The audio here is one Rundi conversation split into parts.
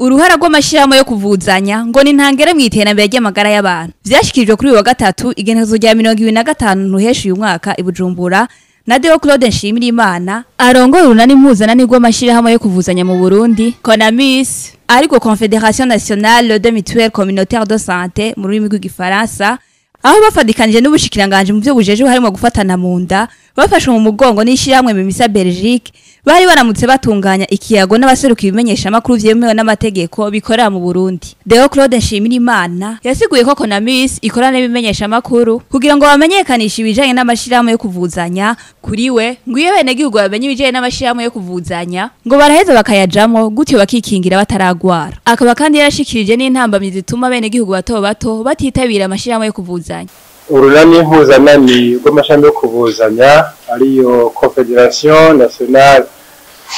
Uruhara rw'amashirahamwe yo kuvuzanya ngo ni ntangere mu iterambere ry'amagara y'abantu. Vyashikirijwe kuri uyu wa gatatu igenekerezo rya 2025 Ntuheshi uyu mwaka i Bujumbura na Deo Claude Nshimirimana arongoye urunani mpuzanani rw'amashirahamwe yo kuvuzanya mu Burundi CONAMUS, ariko Confédération Nationale de Mutuelles Communautaires de Santé mu rurimi rw'igifaransa, aho bafadikanije n'ubushikiranganje mu byo bujeje harimo gufatana mu nda, bafashwe mu mugongo n'ishirahamwe Memisa Belgique. Bari baramutse batunganya ikiyago n'abaseruka ibimenyesha makuru vyemewe n'amategeko bikorera mu Burundi. Deo Claude Nshimirimana yasiguye ko CONAMUS ikorana n'ibimenyesha makuru kugira ngo bamenyekanishe ibijanye n'amashirahamwe yo kuvuzanya. Kuri we ngo iyo bene gihugu bamenye ibijanye n'amashirahamwe yo kuvuzanya ngo baraheza bakayajamo, gutyo bakikingira bataragwara. Akaba kandi yarashikirije n'intambamyi zituma bene gihugu bato bato batitabira amashirahamwe yo kuvuzanya. Urunani mpuzanani rw'amashami yo kuvuzanya, ariyo Confédération Nationale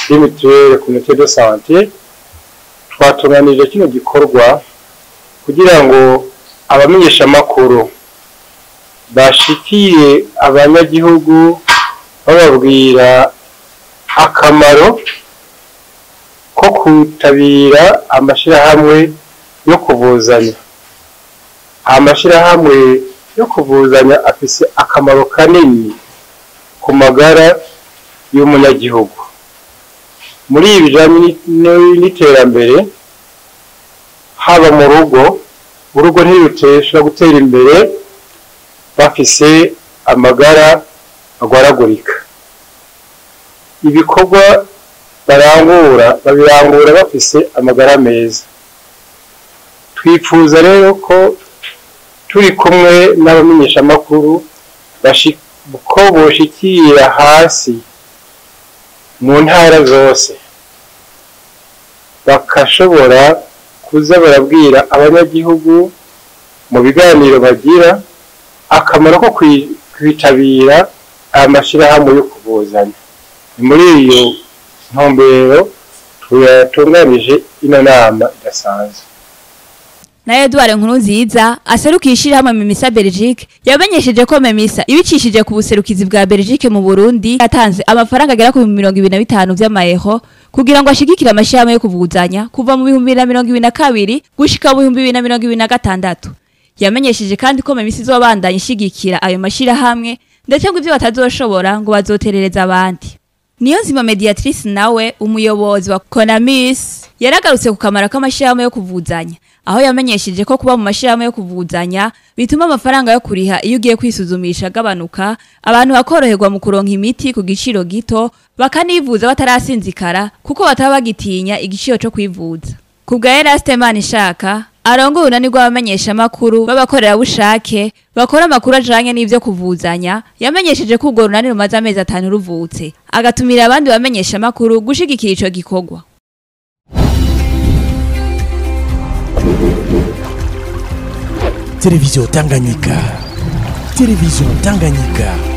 des Mutuelles Communautaires de Santé, twatunganije kino gikorwa kugira ngo abamenyeshamakuru bashikiye abanyagihugu bababwira akamaro ko kwitabira amashirahamwe yo kuvuzanya. Amashirahamwe yo kuvuzanya afise akamaro kanini ku magara y'umunyagihugu. Muri ibi bijanye n'iterambere, haba mu rugo, urugo ntirutesha gutera imbere bafise amagara agwaragurika. Ibikorwa barangura babirangura bafise amagara meza. Twifuza rero ko turi kumwe n'abamenyeshamakuru ko boshikira hasi mu ntara zose, bakashobora kuza barabwira abanyagihugu mu biganiro bagira akamaro ko kwitabira amashirahamwe yo kuvuzanya. Ni muri iyo ntumbero tuyatunganije ino nama idasanzwe. Na Edouard Nkurunziza aserukiye ishirahamwe Memisa Belgique yamenyesheje ko Memisa ibicishije ku buserukizi bwa Belgique mu Burundi yatanze amafaranga agera ku 25 vy'amaeuro kugira ngo ashigikire amashirahamwe yo kuvuzanya kuva mu 2022 gushika mu 2026. Yamenyesheje kandi ko Memisa izobandanya ishigikira ayo mashirahamwe, ndetse ngo ivyo batazoshobora ngo bazoterereza abandi. Niyonzima Mediatrice nawe umuyobozi wa CONAMUS yaragarutse ku kamaro k'amashirahamwe yo kuvuzanya, aho yamenyesheje ko kuba mu mashirahamwe yo kuvuzanya bituma amafaranga yo kuriha iyo ugiye kwisuzumisha agabanuka, abantu bakoroherwa mu kuronka imiti ku giciro gito, bakanivuza batarasinzikara kuko bataba bagitinya igiciro co kwivuza. Kubwa Eraste Manishaka arongoye urunani rw'abamenyeshamakuru b'abakorerabushake bakora amakuru ajanye n'ivyo kuvuzanya, yamenyesheje ko urwo runani rumaze amezi 5 ruvutse, agatumira abandi bamenyeshamakuru gushigikira ico gikorwa. Televiziyo Tanganyika, Televiziyo Tanganyika.